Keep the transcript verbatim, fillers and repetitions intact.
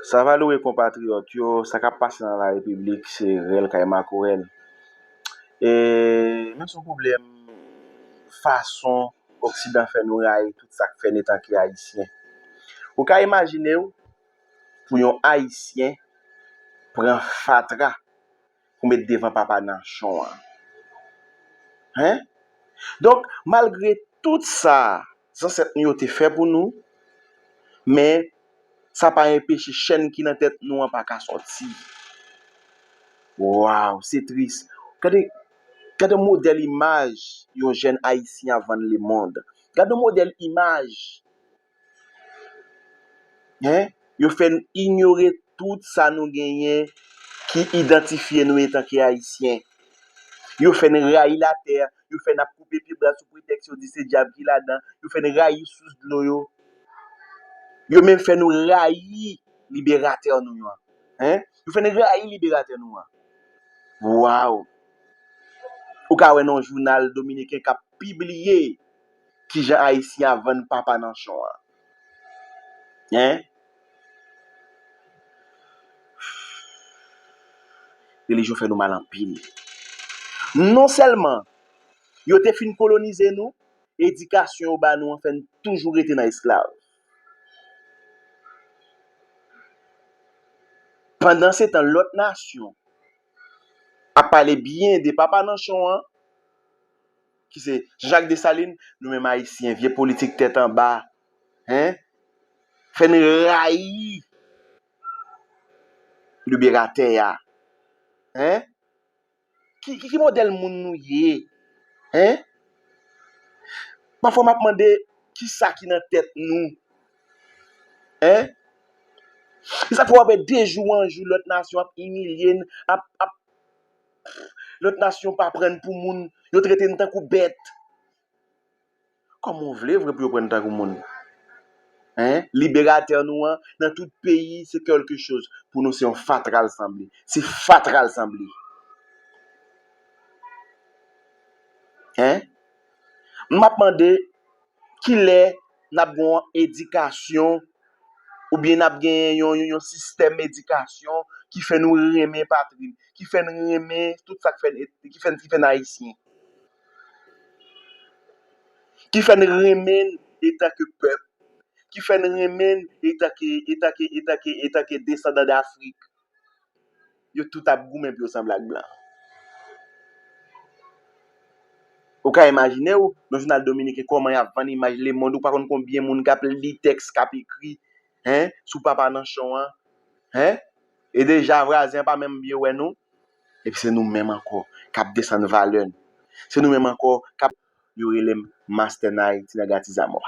Sa valoure konpatriyòt yo, sa k ap pase nan la repiblik, se rèl kay makorèl. E, men se yon pwoblèm fason Oksidan fè nou rayi tout sa k fè n etanke Ayisyen. Ou ka imajine w pou yon Ayisyen pran fatra pou met devan papa nanchon an. Hein? Donk, malgre tout sa zansèt nou yo te fè pou nou, men sa pa enpeche chèn ki nan tèt nou an pa ka sòti. Waw, se tris. Gade, gade modèl imaj yon jèn Ayisyen ap vann lemonn. Gade modèl imaj. Hein? Yo fè n inyore tout sa nou genyen ki idantifye nou etanke Ayisyen. Yo fè n rayi latè, yo fè n ap koupe pye bwa sou pretèks yo di se dyab ki ladan, yo fè n rayi sous dlo yo. Yo menm fè nou rayi liberatè nou an. Hein? Yo fè n rayi liberatè nou an. Waw! Ou ka wè nan yon jounal dominiken k ap pibliye kijan Ayisyen ap vann papa nanchon an. Hein? Relijyon fè nou mal anpil. Non sèlman yo te fin kolonize nou, edikasyon yo ba nou an fè n toujou rete nan esklav. Pandansetan, lòt nasyon ap pale byen de papa nanchon an, ki se Jean-Jacques Dessalines, nou menm Ayisyen, vye politik tèt anba, hein? Fè n rayi liberatè a, hein? Ki, ki, ki modèl moun nou ye? Hein? Pafwa m ap mande, kisa ki nan tèt nou? Hein? Se sa k fè w ap wè de jou an jou lòt nasyon ap imilye n, ap, ap, lòt nasyon pa pran n pou moun, yo trete n tankou bèt. Kòman w vle vre pou yo pran n tankou moun? Hein? Liberatè nou an, nan tout peyi, se kèlke choz. Pou nou, se yon fatra l sanble. Se fatra l sanble. Hein? M ap mande, kilè n ap gen yon edikasyon oubyen n ap gen yon, yon, yon sistèm edikasyon ki fè nou renmen patri n, ki fè n renmen tout sa k fè n, ki fè n, ki fè n Ayisyen, ki fè n renmen n etanke pèp, ki fè n renmen n etanke, etanke, etanke, etanke desandan Dafrik. Yo tout ap goumen pou yo sanble ak blan. Ou ka imajine w, nan jounal dominiken, kòman y ap vann imaj lemonn, ou pa konn konbyen moun k ap li tèks k ap ekri, hein, sou papa nanchon an, hein? E deja, vwazen an pa menm byen wè nou. Epi se nou menm ankò k ap desann valè n. Se nou menm ankò k ap, yo rele m Master Nike, ti nèg atizamò.